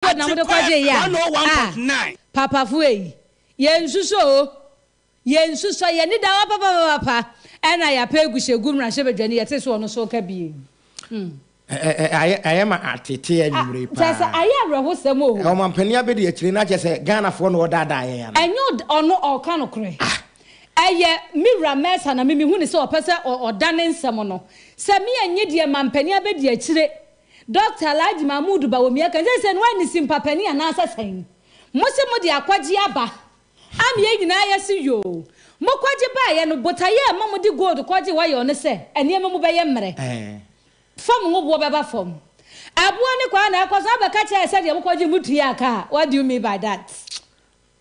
Gold na mode kɔgye yɛ a, ah, papafo ei, yɛnsusɔ o, yɛnsusɔ, yɛn ani da hɔ papapapapa, ɛna yɛapɛ aguhyɛgu mmarahyɛbadwani, yɛte sɛ ɔno nso reka bi. Hmm. Ayɛ ma ateetee anwummere yi paa. Kyerɛ sɛ ayɛ awerɛhosɛm o. Ɔmampanin abɛdi akyire na kyerɛ sɛ Ghanafoɔ na wɔdaadaa yɛn anaa? Ɛnyɛ ɔno ɔreka nokorɛ. Ɛyɛ me wura Mensah na me mehu no sɛ ɔpɛ sɛ ɔdane nsɛm no. Sɛ me annye deɛ mampanin abɛdi akyire Doctor Alhaji Mahmood Bawumia ka seisei no woayɛ ne simpa panin anaasɛ sɛn? Mose mode akwagye aba ama yɛn nyinaa yɛse yoo. Mokwagye baeɛ no botaeɛ a ɛma mode gold kɔgye oil ne sɛ nneɛma mu bɛyɛ mmerɛ. Fam ngo boɔ bɛba fam. Ɛboɔ ne kwaa na ɛkɔ so abɛka kyerɛ yɛ sɛ deɛ mokɔgye motuaa ka a, what do you mean by that?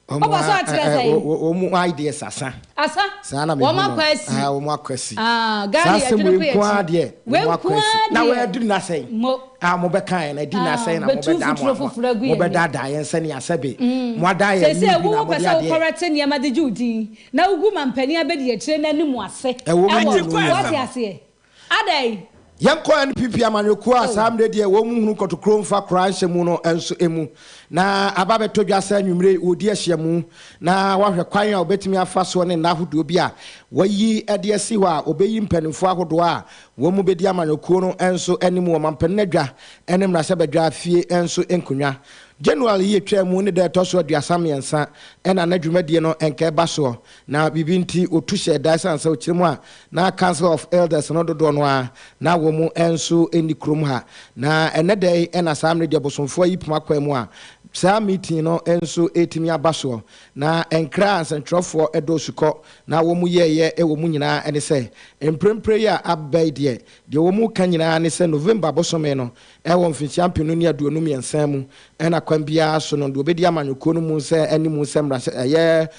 Wɔn Wopɛ sɛ ɔkyerɛ sɛn? Wɔn ideas asa. Asa? Saa na mehu Wɔn no. akɔ asi. Ah, wɔn akɔ asi. Ah, Saa Ghana asɛm yɛdwene wei kɔ nko ara yɛakyi. deɛ, Wei wɔn nko akɔ asi. ara Na deɛ. wɔaduru no asɛn? Mo. A wɔbɛka yɛn, adi no Ah, asɛn na bɛtu mobɛda mo mfuturo ano a, foforɔ agu yɛn ani. mobɛdaadaa yɛn sɛnea sɛbe moadaa yɛn Seesei ani bi wo na wopɛ mode sɛ adeɛ. wokɔrɛte nneɛma de gye wo din na wogu mampanin abadiakyire no anim ase Ɛwɔ mu wɔ, mmienu woate nyinaa. aseɛ? Adɛn? Yɛnkɔ NPP amanyɔkuo a saa mmerɛ deɛ wɔn mu hunu kɔtokuro mfa koraa nhyɛ mu no nso mu. Na aba abɛtɔ dwa sɛ anwummere yi wɔredi ahyiamu na wɔahwɛ kwan a wɔbɛtumi afa soɔ ne nna ahodoɔ bi a wɔayi de asi hɔ a wɔbɛyi mpanimfoɔ ahodoɔ a wɔn mu bɛdi amanyɔkuo no nso anim wɔ mampanin adwa ne mmarahyɛbadwa fie nso nkonnwa. January yi ɛtwaa mu ne da ɛtɔ so 33 na na dwumadie no nka ɛba soɔ. Na biribi nti wɔtu hyɛɛ da ɛsiane sɛ ɔkyerɛ mu a na Council of Elders no dodoɔ no ara na wɔn nso nni kurom ha. Na ɛnnɛ da yi na saa mmerɛ deɛ bosomfoɔ ayi poma kwan mu a saa meeting no nso retumi aba soɔ. Na nkra a nsɛntwerɛfoɔ dɔɔ sukɔ na wɔn yɛeɛ wɔ mu nyinaa ne sɛ mprempren yi a aba yi deɛ, deɛ wɔn reka nyinaa ne sɛ November bosome no wɔ mfinhyia mpenu ne 23 mu na kwan biara so no deɛ ɔbɛdi amanyɔkuo no mu sɛ anim sɛ mmarahyɛ ɛyɛ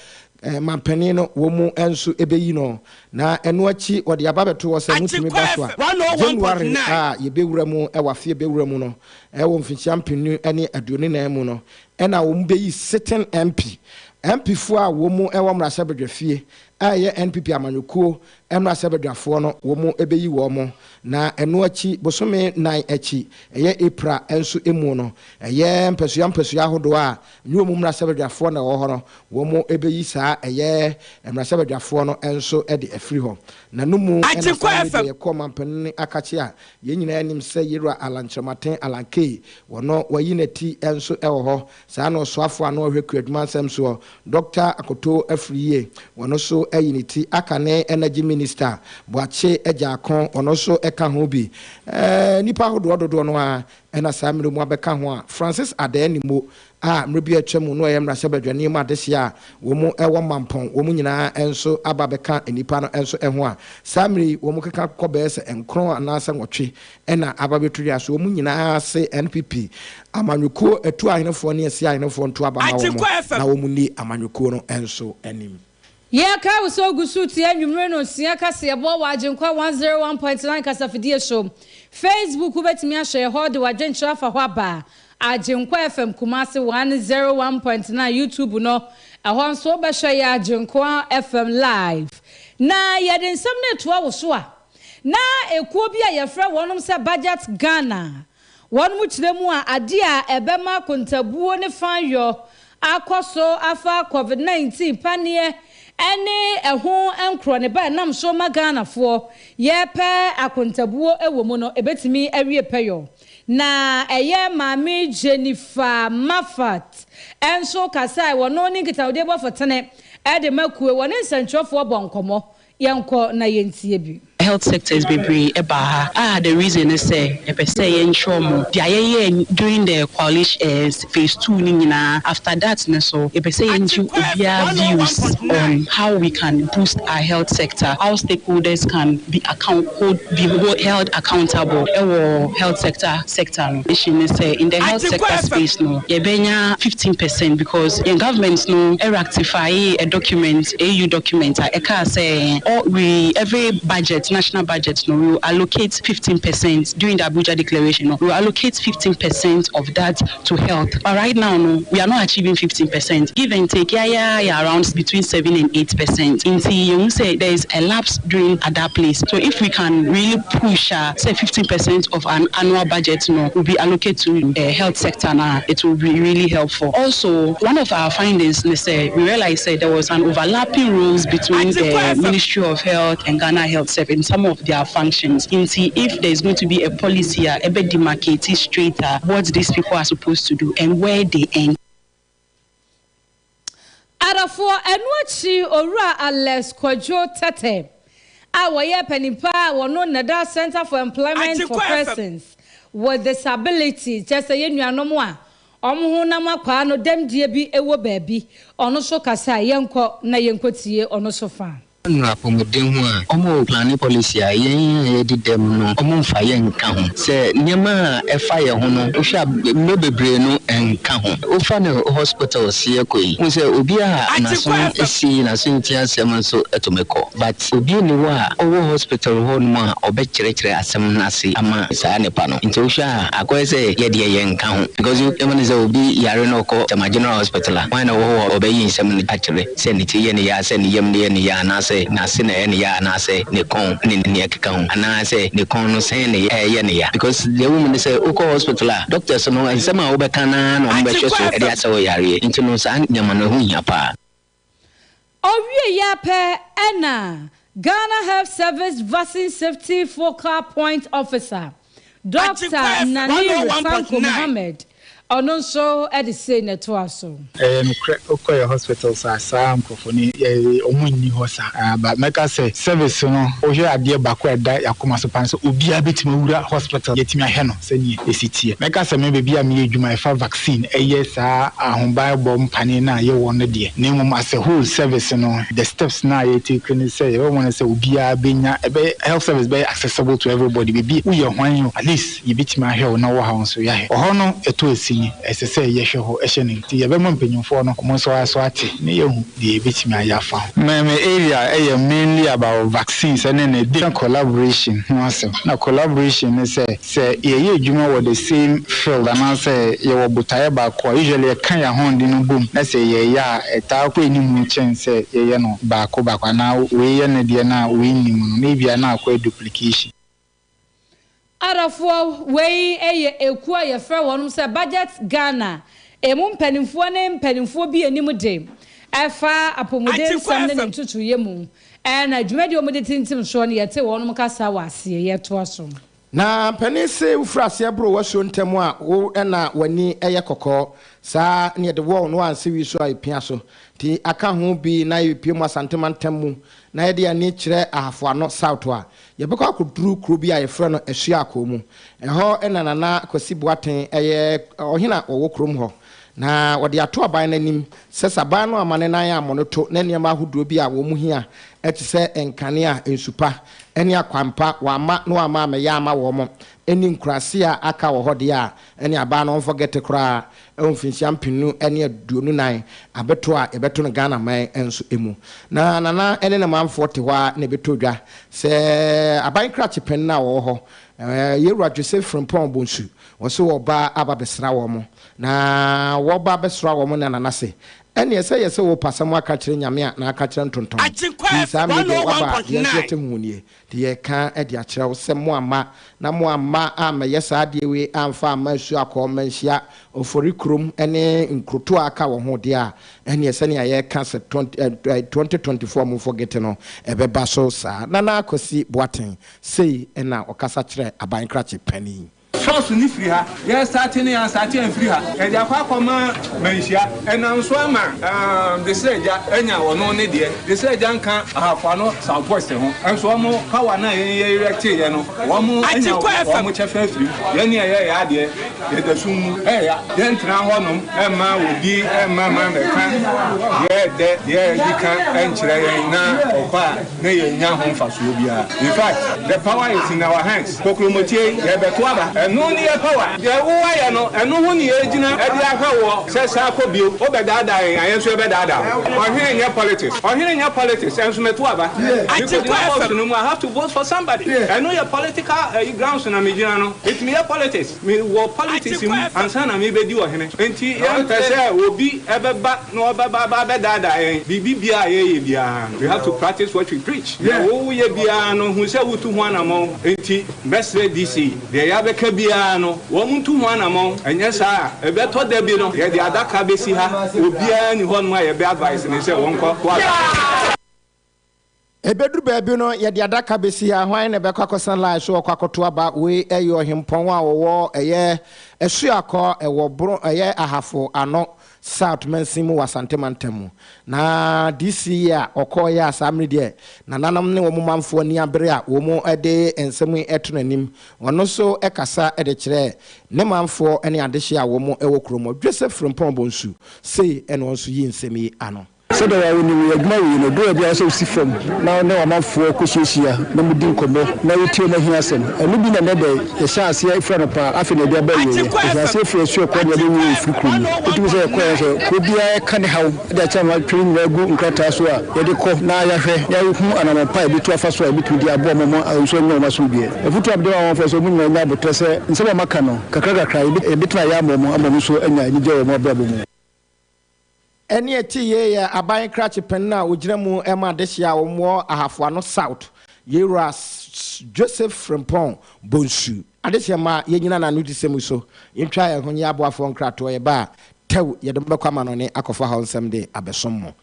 Mampanin no, wɔn mu nso bɛyi no. Na ɛno akyi wɔde aba abɛto hɔ sɛ ɛno tumi ba so a, January a yɛbɛwura mu wɔ afe a ɛbɛwura mu no, wɔ mfinhyia 2024 mu no, ɛna wɔn bɛyi sitting MP, MP foɔ a wɔn wɔ mmarahyɛbadwafie a ɛyɛ NPP amanyɔkuo mmarahyɛbadwafoɔ no, wɔn bɛyi wɔn. Na ɛno akyi bosome nan akyi, ɛyɛ April nso mu no, ɛyɛ mpasua mpasua ahodoɔ a ɛnyɛ wɔn mmarahyɛbadwafoɔ na ɛwɔ hɔ no, Wɔbɛyi saa ɛyɛ mmarahyɛbadwafoɔ no nso de afiri hɔ. Na no mu na saa mmerɛ deɛ yɛkɔ ɔmanpanin akakye a, yɛn nyinaa nim sɛ Yewura Allan Kyerematen, Allan Kay, wɔno wayi nati nso wɔ hɔ. Saa na ɔsoafoɔ a na ɔhwɛ kuadwuma nsɛm soɔ, Dɔkta Akoto Afriyie, wɔno nso ayi ne ti. Aka ne Energy Minister, Boakye Agyarko, ɔno nso ka ho bi. Nnipa ahodoɔ dodoɔ no ara na saa mmerɛ mu abɛka ho a Francis Adaa Nimmo a mmerɛ bi a atwa mu na ɔyɛ mmarahyɛbadwani mu adehyeɛ a wɔn wɔ Mampɔn, wɔn nyinaa nso aba abɛka nnipa no nso ho a saa mmerɛ yi wɔn keka kɔ bɛyɛ sɛ nkron anaasɛ nwɔtwe na aba abɛto dwa. So wɔn nyinaa se NPP amanyɔkuo atu ahenefoɔ ne asi ahenefoɔ nto aba ma wɔn na wɔn nni amanyɔkuo no nso anim. Yɛkae wo sɛ wogu so retie anwummere nnɔnsia kaseɛbɔ wɔ Agyenkwa 101.9 kasafidie so. Facebook wobɛtumi ahwɛ yɛ hɔ de w'adwenkyerɛ afa hɔ aba. Agyenkwa FM Kumasi 101.9 YouTube no, ɛhɔ nso wobɛhwɛ yɛ Agyenkwa FM live. Na yɛde nsɛm no retoa wo so a, na ekuo bi a yɛfrɛ wɔnom sɛ Budget Ghana, wɔnom kyerɛ mu a adeɛ a ɛbɛma akontabuo ne fanyɔ akɔ so afa Covid 19 paneɛ ne ɛho nkorɔneba a ɛnam so ma Ghanafoɔ yɛpɛ akontabuo wɔ mu no, ɛbɛtumi awie pɛyɔ. Na ɛyɛ Maame Jennifer Mafat nso kasae, wɔno ne nkitahodie bɔfo tene de ma kue, wɔne nsɛntwerɛfoɔ bɔ nkɔmmɔ. Yɛnkɔ na yɛntie bi. Health sectors bebree baa ha a the reason ne sɛ yɛpɛ sɛ yɛnkyerɛ wɔn deɛ yɛyɛɛ during the coalition eh, phase 2 no nyinaa. After that no so yɛpɛ sɛ yɛngye obiara views on how we can boost our health sector, how stakeholders can be account hold be held accountable wɔ health sector sector no. Issue ne sɛ in the health sector space no yɛbɛnya 15% because yɛn government no rectifyee a document, AU document a ɛkaa sɛ all we every budget na. national budget no, we will allocate 15% during the Abuja declaration no, we will allocate 15% of that to health. But right now no, we are not achieving 15%. Give and take, yɛayɛ around between 7 and 8%. Nti yɛhu sɛ there is a lapse during at that place. So if we can really push sɛ 15% of an annual budget no will be allocated to health sector no, it will be really helpful. Also, one of our findings ne sɛ we realized sɛ there was an overlapping roles between the Ministry of Health and Ghana Health Service in some of their functions. Nti if there is going to be a policy a ɛbɛ demarcate straight a what these people are supposed to do and where they end. Adɔfoɔ, ɛno akyi Owura Alex Kwadwo Tetteh a wɔyɛ panin pa a wɔno na da Center for Employment for Persons with Disability, kyerɛ sɛ yɛn nuanom a wɔn ho nam akwaa no dɛmdie bi wɔ baabi, ɔno nso kasa a yɛnkɔ na yɛnkɔtie ɔno nso fa. No apɔmuden ho a, wɔwɔ plane policy a yɛn a yɛdi dɛm no wɔmfa yɛn nka ho. Sɛ nneɛma a ɛfa yɛn ho no wohwɛ a mmerɛ bebree no ɛnka ho. Wofa no hospitals yɛkɔ yi, wohu sɛ obi a n'aso si n'aso ntia asɛm nso tumi kɔ but obi nni hɔ a ɔwɔ hospital hɔ nom a ɔbɛkyerɛkyerɛ asɛm no ase ama saa nipa no. Nti wohwɛ a akɔyɛ sɛ yɛdeɛ yɛnka ho because yɛma no sɛ obi yare na ɔkɔ Tema General Hospital a, hwan na ɔwɔ hɔ a ɔbɛyi nsɛm no akyerɛ sɛ ne ti yɛ ne ya, sɛ ne yam no yɛ ne ya anaasɛ n'ase na ɛyɛ ne ya anaasɛ ne kɔn ne nea ɛkeka ho anaasɛ ne kɔn no sɛn na ɛyɛ ne ya because deɛ ɛwɔ mu ne sɛ wokɔ hospital a doctors no nsɛm a wobɛka no ara na wɔbɛhwɛ so de asɛ wo yareɛ nti no saa nneɛma no ɛho hia paa. Ɔwieeɛ ara pɛ na Ghana Health Service Vaccine Safety Focal Point Officer, Dɔkta Naniru Sanko Mohammed, ɔno nso de sei na ɛtoa so. Ɛyɛ nokorɛ wokɔ yɛ hospitals a saa nkorɔfoɔ no yɛ ɔmo nni hɔ saa but mɛka sɛ service no wohwɛ adeɛ baako a ɛda yakoma so paa ne sɛ obiara bɛtumi awura hospital yɛtumi ahwɛ no sɛdeɛ ɛsi teɛ. Mɛka sɛ me baabi a meyɛ adwuma ɛfa vaccine ɛyɛ saa ahobanbɔ mpaneɛ no a yɛwɔ no deɛ na mmom as a whole service no the steps no a yɛ take ne sɛ yɛbɛbɔ mmɔden sɛ obiara bɛnya ɛbɛyɛ health service bɛyɛ accessible to everybody baabi woyɛ hwan o at least yɛbɛtumi ahwɛ wo na wo haw nso yɛahwɛ. Ɔhɔ no ɛtɔ asini ɛsɛ sɛ yɛhwɛ hɔ hyɛ no nti yɛbɛma mpanyinfoɔ no wɔn nso aso ate na yɛahu deɛ yɛbɛtumi ayɛ afa ho. Me me area yɛ mainly about vaccines ɛne ne de collaboration ho asɛm. Na collaboration ne sɛ, sɛ yɛyɛ adwuma wɔ the same field anaasɛ yɛwɔ botaeɛ baako a, usually yɛka yɛn ahoɔden no bom na sɛ yɛyɛ a, ɛtaa kɔ anim kyɛn sɛ yɛyɛ no baako baako anaa wei yɛ ne deɛ na wei nnim no, na ebia na akɔyɛ duplication. Adɔfoɔ, wei yɛ ekuo a yɛfrɛ wɔnom sɛ Budget Ghana. Emu mpaninfoɔ ne mpaninfoɔ bi anim de ɛfa apɔmuden nsɛm ne ne ntotoeɛ mu. Ɛna dwumadie a wɔde tintim soɔ no yɛte wɔnom kasa wɔ aseɛ. Yɛtoa so. Na mpanin se wofiri aseɛ boro w'asuo ntɛm a, wo na w'ani yɛ kɔkɔɔ. Saa ne yɛde wɔw no anse wi so a ɛpia so. Nti aka ho bi na yɛpue mu Asante mantam mu na yɛde yɛn ani kyerɛ Ahafo Ano South a, yɛbɛkɔ akɔduru kuro bi a yɛfrɛ no Asuakoo mu. Ɛhɔ na Nana Kwasi Boateng yɛ ɔhene a ɔwɔ kurom hɔ. Na wɔde ato aban no anim sɛ sɛ aban no amma ne nan ammɔ no to na nneɛma ahodoɔ bi a wɔn hia te sɛ nkanea, nsu pa ne akwan pa wɔamma na wɔamma ammɛyɛ amma wɔn ne nkuraase a aka wɔ hɔ deɛ a, ɛne aban no ɔmfɔgɛte koraa wɔ mfinhyia mpenu ne 24 abɛto a yɛbɛto no Ghana man nso mu. Na Nana ne ne manfoɔ te hɔ ara na ɛbɛtɔ dwa sɛ aban krakye panin a ɔwɔ hɔ, Yɛwura Joseph Frimpong Bonsu, ɔse ɔreba aba abɛsra wɔn. Na wɔba abɛsra wɔn na Nana se, Ɛneɛ sɛ yɛ sɛ wopɛ asɛm aka kyerɛ Nyame a na aka kyerɛ ntontom. Nti saa mmerɛ deɛ woaba a yɛn nso yɛte ho nie. Nti yɛreka de akyerɛ wo sɛ moamma na moamma ammɛyɛ saa adeɛ wei amfa amma Asuakɔ, Manhyia, Ofori kurom ne nkurotoɔ a aka wɔ ho deɛ a, ɛneɛ sɛnea yɛreka sɛ 2024 momfɔgete no, ɛbɛba so saa. Nana Kwasi Boateng, sei na ɔkasa kyerɛɛ aban krakye panin. Source no firi ha, yɛ starte no yɛn starte amfiri ha, yɛde akɔ akɔma Manhyia, ɛnam so ama Desrɛ Agya anya ɔno ne deɛ, Desrɛ Agya nka Ahafo Ano South West ho, nso wɔn power no a yɛn yɛ erecte yɛ no, wɔn anya wɔn kyɛfa afiri mu, yɛn ne yɛyɛ yɛ adeɛ, yɛda sum mu, ɛya, yɛntena hɔ nom mma obi mma mma mmɛka deɛ ɛdɛ, deɛ ɛdi ka nkyerɛ yɛn na ɔkɔ a na yɛnnya ho mfasoɔ biara. In fact, the power is in our hands. Kokromotie, yɛrebɛto aba. Ɛno. Ɛno ne yɛ power. Deɛ wo ayɛ no, ɛno ho ne yɛgyina de ahwɛ woɔ sɛ san kɔ bio. Wo bɛdaadaa yɛn a, yɛn nso yɛbɛdaadaa wo. Ɔhene nyɛ politics. Ɔhene nyɛ politics, ɛnso mɛto aba. Mekɔgyina box no mu, I have to vote for somebody. Ɛno yɛ political ayi grounds na megyina no. Nti meyɛ politics. Me wɔ politics mu ansa na mebɛdi ɔhene. Nti yɛmpɛ sɛ obi bɛba na ɔbɛba aba abɛdaadaa yɛn. Biribi biara a yɛyɛ biara no, we have to practice what we preach. Deɛ woyɛ biara no, hu sɛ wotu ho anamɔn. Nti mɛsrɛ DC, deɛ yɛabɛka biara no, wɔn ntu ho anamɔn. Ɛnyɛ saa a, ɛbɛtɔ da bi no, yɛde adaka bɛsi ha, obiara nni hɔnom a yɛbɛ advice no sɛ wɔnkɔ to aba. Ɛbɛduru baabi no, yɛde adaka bɛsi ha, hwan na ɛbɛkɔ akɔsa line so ɔkɔ akɔto aba? Wei yɛ ɔhempɔn a ɔwɔ ɛyɛ Asuakɔ, ɛwɔ Bro ɛyɛ Ahafo Ano South mansin mu wɔ Asante mantam mu. Na DC yi a ɔkɔeɛ a saa mmerɛ deɛ nananom ne wɔn manfoɔ ani abere a wɔde nsɛm yi to n'anim. Ɔno nso kasa de kyerɛɛ ne manfoɔ ne adehyeɛ a wɔn wɔ kurom hɔ. Joseph Frimpong Bonsu sei na ɔno nso yii nsɛm yi ano. Sɛdeɛ wo ara wonim, adwuma wei no, berɛ biara sɛ wosi fam na wo ne w'amanfoɔ kɔhyiahyia na modi nkɔmmɔ na wotie wɔn ahiasɛm. Ɛno bi na nnɛ da yi yɛhyɛɛ aseɛ firi anɔpa a afei na yɛde aba awieeɛ. Yɛhyɛɛ aseɛ firi Asuo kɔ na yɛbɛwie wɔ Firi kuro mu. Wotumi sɛ yɛkɔeɛ nso, kuro biara ka ne haw de akyerɛ ama atwerɛ nyinaa gu nkrataa so a yɛde kɔ na yɛahwɛ na yɛahu anammɔn pa a yɛbɛtu afa so a yɛbɛtumi de aboa wɔn ma wɔn nso anya wɔn asomdwoeɛ. Afotuo a mede ma amanfoɔ sɛ wɔn nyinaa nya aboterɛ sɛ nsɛm a maka no, kakra kakra yɛbɛtumi ayɛ ama wɔn ama wɔn nso anya anigyeɛ wɔ wɔn abrabɔ mu. Ɛne ɛte yei yɛ aban krakye panin a ɔgyina mu ma adehyeɛ a wɔwɔ Ahafo Ano South, Yewura Joseph Frimpong Bonsu. Adehyeɛ mma yɛnnyina n'anodisɛm yi so ntwa yɛn ho nyɛ aboafoɔ nkratoɔ, yɛba a, tɛw, yɛde mo bɛkɔ amanɔne akɔfa hɔ nsɛm de abɛsom mo.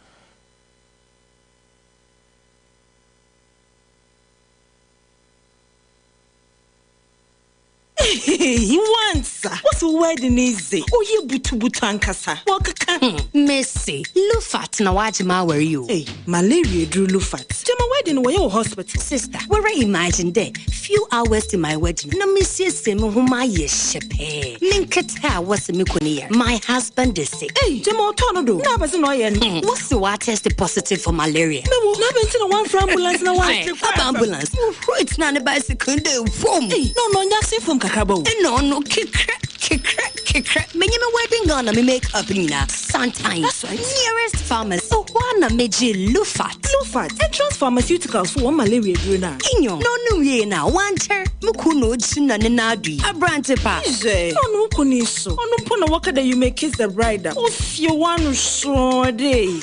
Eii wansa wose wo wedding yi dze ɔyɛ butubutu ankasa wɔkeka. Hmm mese Lufat na wagye m'awar yi o. Ei malaria eduru Lufat gyama wedding wɔyɛ wɔ hospital. Sister woara imagine dɛ few hours to my wedding na mesiesie me ho mayɛ hyɛpɛɛ me nketse a wɔse me kun yar my husband is sick. Ei gyama ɔtɔɔ no do na abɛdze na ɔyɛ no. Hmm wɔse ɔatest positive for malaria. Mewo na abɛn ntsi na wɔammfrɛ ambulance na wɔa. Aba ambulance wohuro tsenaa ne bicycle do fom. Ei na ɔno ɔnnyɛ asen fom kakraba o. Nna ɔno kekrɛ kekrɛ kekrɛ menye me wedding gown na me make up nyina santan That's right. nearest pharmacy hɔ a na megyee Lufat. Lufat, Entrance Pharmaceuticals fo wɔn malaria eduro no a. Nyew, na ɔnom wiei no a ɔannkyɛr mo kun na ogyina ne nan do yi, aberantse pa. Hwɛ, na ɔno wo kun yi so, ɔno mpo na wɔka dɛ you may kiss the bride a, ofie w'ano sɔɔ dɛ.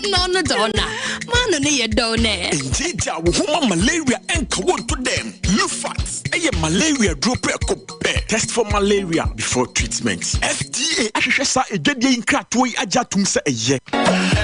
Na ɔno dze ɔna, m'ano no yɛ dɛw nɛ. Ngyeegyaa wo ho ma malaria nka wo nto dɛm. Lufat yɛ malaria duro prɛko pɛ. Test for malaria before treatment. FDA ahwehwɛ saa adwadie yi nkratoɔ yi agye atom sɛ ɛyɛ.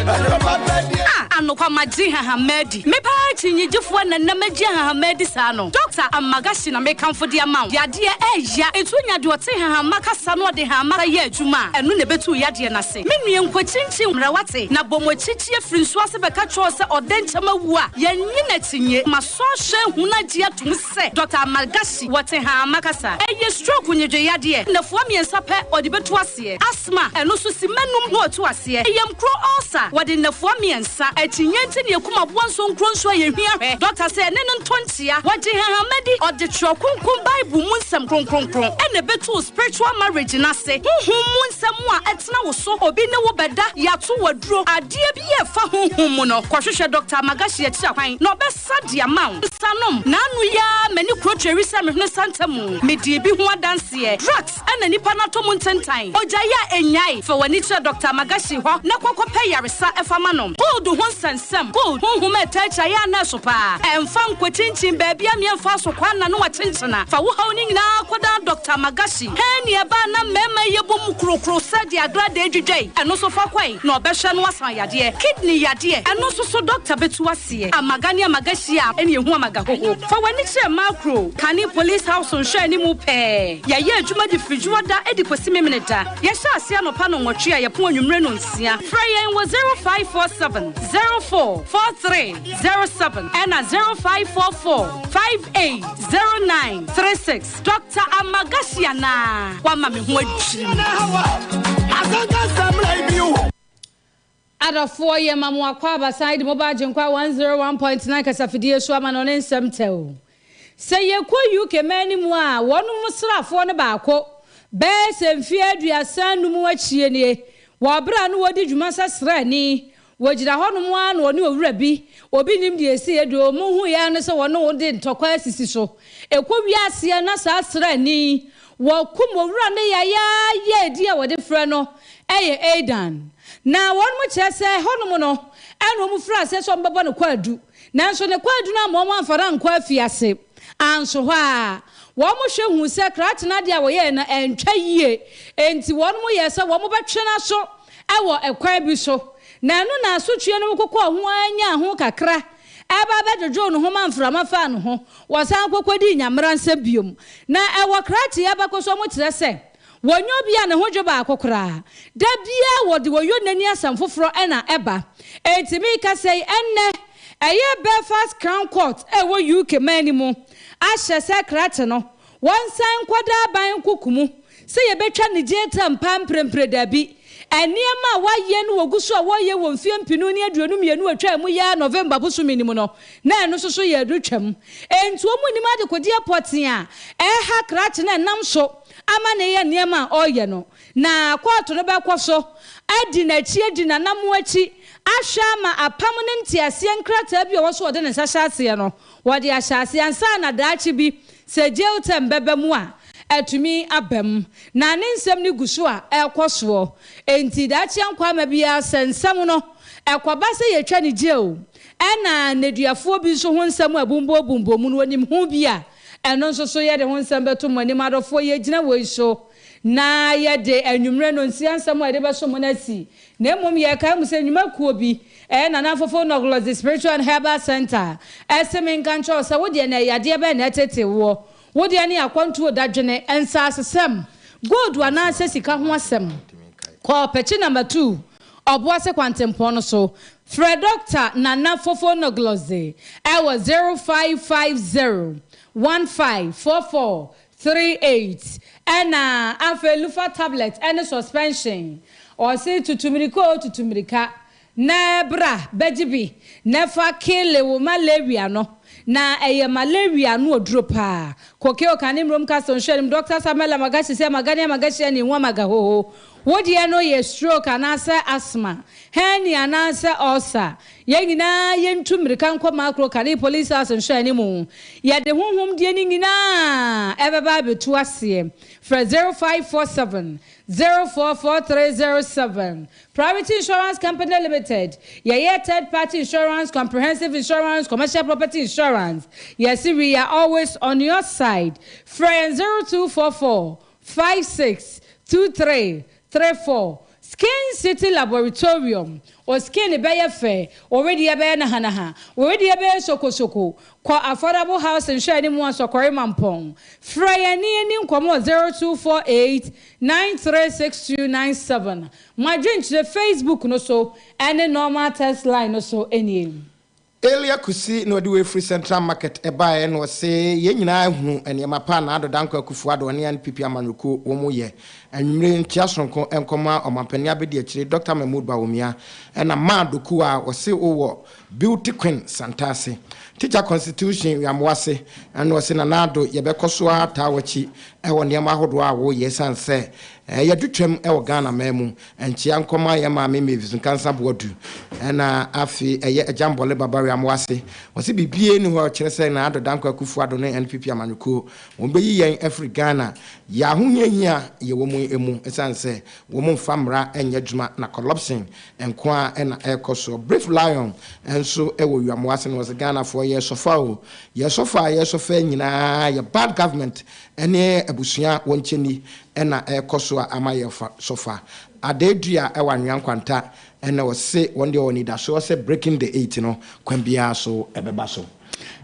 Ah, anokwa magye nhahamma adi. Me paa akyinnyegyefoɔ na nnɛ magye nhahamma adi saa no. Dɔkta Amagashi na mekamfo de ama wo. Yadeɛ ɛɛya, nti wonya deɛ ɔte nhahamma kasa na ɔde nhahamma yɛ adwuma a, ɛno na ɛbɛtu wo yadeɛ no ase. Me nua nkɔkyinkyin mmra wate, na bɔ mo akyikyi afiri nsuo ase bɛka kyerɛ wo sɛ ɔdɛnkyɛm awu a, yɛnnye no akyinnye. Masɔ ahwɛ ahu no agye atom sɛ Dɔkta Amalgashi wɔ Tehama kasa. Ɛyɛ stroke nnwedwe yadeɛ. Nnafua mmiɛnsa pɛ ɔde bɛtu aseɛ. Asthma, ɛno nso simma num na watu aseɛ. Yamkuro ulcer, wɔde nnafua mmiɛnsa. Akyinnye nti na yɛkum aboa nso nkuro nso a yɛhia hwɛ. Dɔkta sɛ ɛne no ntɔ nkyea. Wɔgye hahama di. Ɔde Twerɛ Kronkron Bible mu nsɛm kronkronkron na ɛbɛtu spiritual marriage no ase. Honhom mu nsɛm a ɛtena wo so, obi ne wo bɛda, yɛato wo aduro, adeɛ bi a ɛfa honhom mu no, kɔhwehwɛ Dɔkta Amagashi akyiri akwan na ɔbɛsa de ama wo. Nsanom, N'ano yi ara m'ani kuro tweri sɛ me hwene santa mu. Medii bi ho adanseɛ. Drugs na nipa no atɔ mu ntentan. Ogyae a ɛnnyae. Fa w'ani kyerɛ Dɔkta Amagashi hɔ na kɔ kɔpɛ yaresa fa ma no. Gold ho nsɛnsɛm, Gold, honhom a ɛtaa akyi ayɛ a na ɛso paa. Ɛmfa nkɔkyinkyin baabi a meɛmfa aso kwan na ne wakyenkyena. Fa wo haw no nyinaa kɔdan Dɔkta Magashi. Hɛn nea ɛbaa na mmarima yi yɛbɔ mu krokro sɛ deɛ agradaa dwidwa yi, ɛno nso fa kɔe na ɔbɛhwɛ no asan yadeɛ. Kidney yadeɛ, ɛno nso so dɔkta bɛtu aseɛ. Amaga ne amaga hyia a, ɛne ɛhu amaga hoho. Fa w'ani kyerɛ Makro, kane Police House nhwɛanimu pɛɛ. Yɛyɛ adwuma de firi Dwoɔda de kɔsi Memeneda. Yɛhyɛ aseɛ anɔpa nnɔnwɔtwe a yɛpɔn anwummere nnɔnsia. Frɛ yɛn wɔ 0547 04 43 07 ɛna 0544 58 09 36. Doctor Amagashi anaa? Wama me ho adwiri me. Adɔfoɔ yɛ ma mo akwaaba san de mo ba Agyenkwa 101.9 kasafidie so ama no ne nsɛm tɛw. Sɛ yɛkɔ UK man no mu a, wɔnom srafoɔ no baako, bɛyɛ sɛ mfeɛ 35 akyie nie, wɔ berɛ a na wɔredi dwuma sɛ sraani, wɔgyina hɔnom ara na wɔne owura bi, obi nnim deɛ ɛsiiɛ deɛ wɔhuiɛ ara ne sɛ wɔne wo de ntɔkwa asisi so. Ɛkɔ wiaseɛ na saa sraani yi, wɔkum owura no yayaaya, edin a wɔde frɛ no yɛ Aidan. Na wɔnom kyerɛ sɛ ɛhɔnom no na wɔn firii aseɛ sɛ wɔbɛbɔ no kwaadu. Nanso ne kwaadu no amma wɔamfa no ankɔ afiase. Anso hɔ ara, wɔhwɛ huu sɛ krakye no adeɛ a wɔyɛeɛ no antwa yie, enti wɔyɛɛ sɛ wɔbɛtwe n'aso wɔ kwan bi so. Na ɛno na asotweɛ no kokɔɔ ho ara nyaa ho kakra ba bɛdwodwoo ne ho ma mframa faa ne ho. Wɔsan kɔkɔdii Nyamera nsɛm bio. Na ɛwɔ krakye yi abakɔsɛm mu kyerɛ sɛ Wɔnyɛ obi a ne ho dwo baako koraa. Da biara wɔde wɔyɔ n'ani asɛm foforɔ na ɛba. Enti merekasa yi, ɛnnɛ, ɛyɛ Belfast Crown Court a ɛwɔ UK man no mu ahyɛ sɛ krakye no, wɔnsan nkɔda aban koko mu sɛ yɛbɛtwa ne jail term paa mprempre. Dabi. Nneɛma a wɔayɛ no wɔgu so a wɔreyɛ wɔ mfeɛ 2022 a ɛtwaa mu yi ara November bosome no mu no, na ɛno nso so yɛ retwam. Enti wɔn nnim adekodeɛ pɔtee a ɛreha krakye no a ɛnam so ama no reyɛ nneɛma a ɔreyɛ no. Na kɔɔto no bɛkɔ so adi n'akyi, adi n'anammɔn akyi, ahwɛ ama apam ne nteaseɛ nkrataa bi a ɔwɔ so a ɔde ne nsa hyɛ aseɛ no, wɔde ahyɛ aseɛ ansa na daakye bi sɛ jail term bɛba mu a, atumi aba mu. Na ne nsɛm no gu so a ɛrekɔ soɔ. Enti daakye ankwamma biara sɛ nsɛm no ɛkɔba sɛ yɛtwa no jail, ɛna nneduafoɔ bi nso ho nsɛm a ɛbomboɔbomboɔ mu no wɔnim ho bi a, Ɛno nso so yɛde ho nsɛm bɛto mo anim. Adɔfoɔ, yɛgyina wei so na yɛde anwummerɛ nnɔnsia nsɛm a yɛde bɛso mo no asi. Na mmom yɛrekae mo sɛ nnwuma kuo bi, ɛyɛ Nana Afofo Nɔglɔdze Spiritual and Herbal Centre, ɛse menka nkyerɛ wo sɛ wo deɛ na ɛyɛ adeɛ bɛn na ɛtetee woɔ? Wo deɛ ne akwantuo dadwene, nsaasesɛm, gold anaasɛ sika ho asɛm? Kɔ Pɛkyi Number 2, Ɔboase kwantempɔn no so. Frɛ Dɔkta Nana Fofonogloze wɔ 0550 15 44 38. Ɛna afei Lufa tablet ne suspension. Ɔse tutu mirika o tutu mirika na bra bɛgye bi na fa kille wo malaria no. Na ɛyɛ malaria ano oduro paa. Koke Okane Mmrom Castle Nhwɛanim Dɔkta Samuel Amagashi sɛ Magani Amagashi Ani Nwa Magahoho Wo deɛ no yɛ stroke anaasɛ asthma, hernia anaasɛ ulcer, yɛn nyinaa yɛntu mmirika nkɔ Makro Kane Police House nhwɛanimu. Yɛde honhom deɛ no nyinaa ɛbɛba abɛtu aseɛ. Frɛ 0547 044307. Priority Insurance Company Limited, yɛyɛ third party insurance, comprehensive insurance, commercial property insurance. Yɛse we are always on your side. Frɛ yɛn 0244 56 23 34 Skin City Laboratorium, Wo skin bɛyɛ fɛ, wo wedeɛ bɛyɛ nahanaha, wo wedeɛ bɛyɛ sokosoko. Kɔ Affordable House nhwɛanimu Asɔkɔre Mampɔn. Frɛ yɛn ne yɛnni nkɔmmɔ wɔ 0248 936297. Mo adwenkyerɛ Facebook no so ne normal text line no so nie. Elia Kusi na ɔde wei firi Central Market baeɛ na ɔse yɛn nyinaa ahunu nneɛma pa a Nana Addo Dankwa Akufo Addo ne NPP amanyɔkuo wɔn yɛ. Anwummere nkyea sononko nkɔma Ɔmanpanin Abadiakyire Dɔkta Mahmood Bawumia ɛna Maa Doku a ɔse wowɔ Beauty Queen Santase Teacher Constitution Wiamoase ɛna ɔse Nana Addo yɛbɛkɔ so ara taa w'akyi ɛwɔ nneɛma ahodoɔ a woyɛ ɛsiane sɛ yɛadu twam ɛwɔ Ghana man mu. Nkyea nkɔma yɛn maame Mavis Nkansah Boadu ɛna afei ɛyɛ Agya Mbɔle Baba Wiamoase. Ɔse biribiara nni hɔ a ɛkyerɛ sɛ Nana Addo Dankwa Akufo Addo ne NPP amanyɔkuo wɔn bɛyi yɛn afiri Ghana yɛ ahohiahia a yɛwɔ mu yi mu ɛsiane sɛ wɔn mfa mmara nyɛ adwuma na corruption nko ara na ɛrekɔ soɔ. Brave Lion nso wɔ Wiamoase na ɔse Ghanafoɔ yɛresɔfa o, yɛresɔfa a yɛresɔfa nyinaa yɛ bad government ne abusua wɔn kyɛni na ɛrekɔ so a ama yɛrefa sɔfa. Adaadua wɔ Anwea Nkwanta na ɔse wɔn deɛ wɔwɔ anidasoɔ sɛ Breaking the Eight no kwan biara so ɛbɛba so.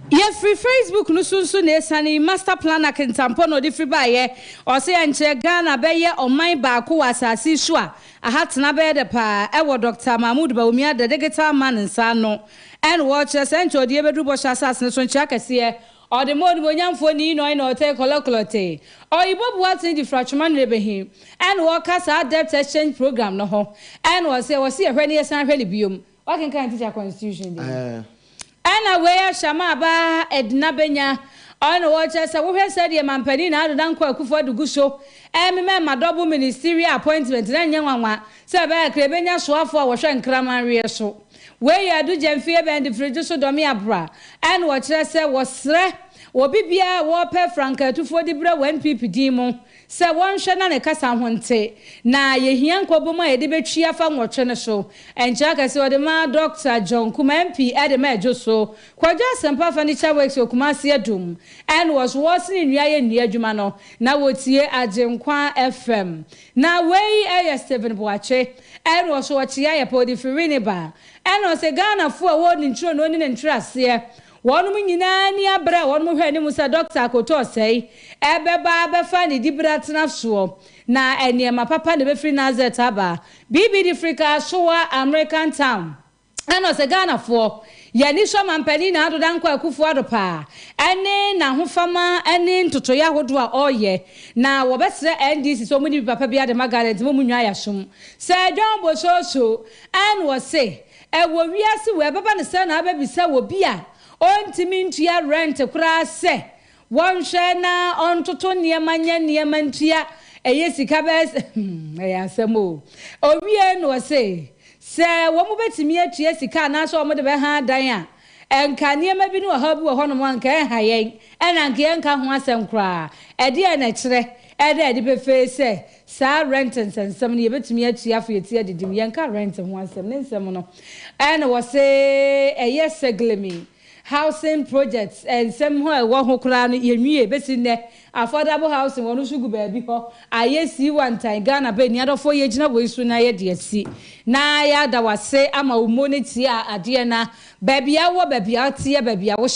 Yɛfiri Facebook no so nso na ɛsiane yi, Master Planner Kintampo na ɔde firi baeɛ. Ɔse ɛnkyerɛ Ghana bɛyɛ ɔman baako wɔ asase yi so a aha tena bɛyɛ dɛ paa ɛwɔ Dɔkta Mahmood Bawumia the Digital Man nsa ano. Ɛna ɔkyerɛ sɛ ɛnkyɛ ɔde yɛbɛduru bɔhyɛ asase no so nkyea kɛseɛ. Ɔde ma onimuonyamfoɔ ni nɔe na ɔte kɔlɔkɔlɔte. Ɔyibo Boateng de firi Atwoma Nrebehi ɛna ɔka saa Debt Exchange Program no ho. Ɛna ɔse ɛwɔ se yɛhwɛ na yɛsan hwɛ no biom. Woakenkan Teacher Constitution deɛ? Ɛna wei ahyɛ ama aba Edna bɛnya. Ɔno na wɔkyerɛ sɛ wohwɛ sɛdeɛ Mampanin Nana Addo Dankwa Akufo-Addo gu so remema double ministerial appointment na ɛnyɛ nwanwa sɛ ɛbɛyɛ kakra yɛbɛnya soafoɔ a wɔhwɛ nkraman weɛ so. Wei yɛ Adu Gyamfi Eben de Firidwo so Dɔme Abra ɛna wɔkyerɛ sɛ wɔsrɛ obi biara a wɔrepɛ frankaatufoɔ diberɛ wɔ NPP din mu sɛ wɔnhwɛ na ne kasa ho nte na yɛhia nkɔbom a yɛde bɛtwi afa nwɔtwe no so. Nkyea kɛse wɔde ma Dɔkta John Kumah MP de ma Adwo so Kwadwo Asɛmpa Furniture Works wɔ Kumasi Adum ɛna wɔ so wɔresene nnua yɛ nnua adwuma no na wɔtie Agyenkwa FM. Na wei yɛ Stephen Boakye ɛna wɔ so ɔkyea yɛ pɛ ɔde firi Winneba ɛna ɔse Ghanafoɔ a ɛwɔ ne ntwironoo ne ne nkyerɛaseɛ Wɔnom nyinaa ani abere a wɔnom hwɛ anim sɛ Dɔkta Akoto Osei ɛbɛba abɛfa ne diberɛ atena soɔ, na nneɛma papa na ɛbɛfiri Nazareth aba. BB de firi Kasoa American Town ɛna ɔsɛ Ghanafoɔ, yɛn ani sɔ Mampanin Nana Addo Dankwa Akufo Addo paa ɛne n'ahofama ɛne ntotoeɛ ahodoɔ a ɔreyɛ, na wɔbɛsrɛ NDC sɛ wɔn nni bi papa biara de ma Ghana nti mo nnwa yasom. Sir John Bososo ɛna ɔse Ɛwɔ wiase wei ɛbɛba no sɛ na abɛbisa obi a ɔntumi ntua rent koraa sɛ wɔnhwɛ na ɔntoto nneɛma nyɛ nneɛma ntua ɛyɛ sika bɛyɛ sɛ hmm ɛyɛ asɛm o. Owiei no ɔse sɛ wɔn bɛtumi atua sika anaasɛ wɔn de bɛha dan a ɛnka nneɛma bi ne ɔhaw bi wɔ hɔnom a nka ɛnha yɛn ɛna nka yɛnka ho asɛm koraa. Ɛdeɛn na ɛkyerɛ? Ɛda adi pefee sɛ Saa rent nsɛnsɛm no yɛbɛtumi atua afei yɛti adidi mu. Yɛnka rent ho asɛm. Ne nsɛm no ɛna wɔse ɛyɛ Seglemi housing project nsɛm ho a ɛwɔ ho koraa no yɛnwie bɛsi nnɛ. Affordable housing wɔn nso gu baabi hɔ ayɛ sii wantan. Ghana bɛ ni adɔfoɔ yɛgyina wei so na yɛde asi na yɛada wase ama wo mo ne tia adeɛ na baabi a wowɔ baabi a woteɛ baabi a wo.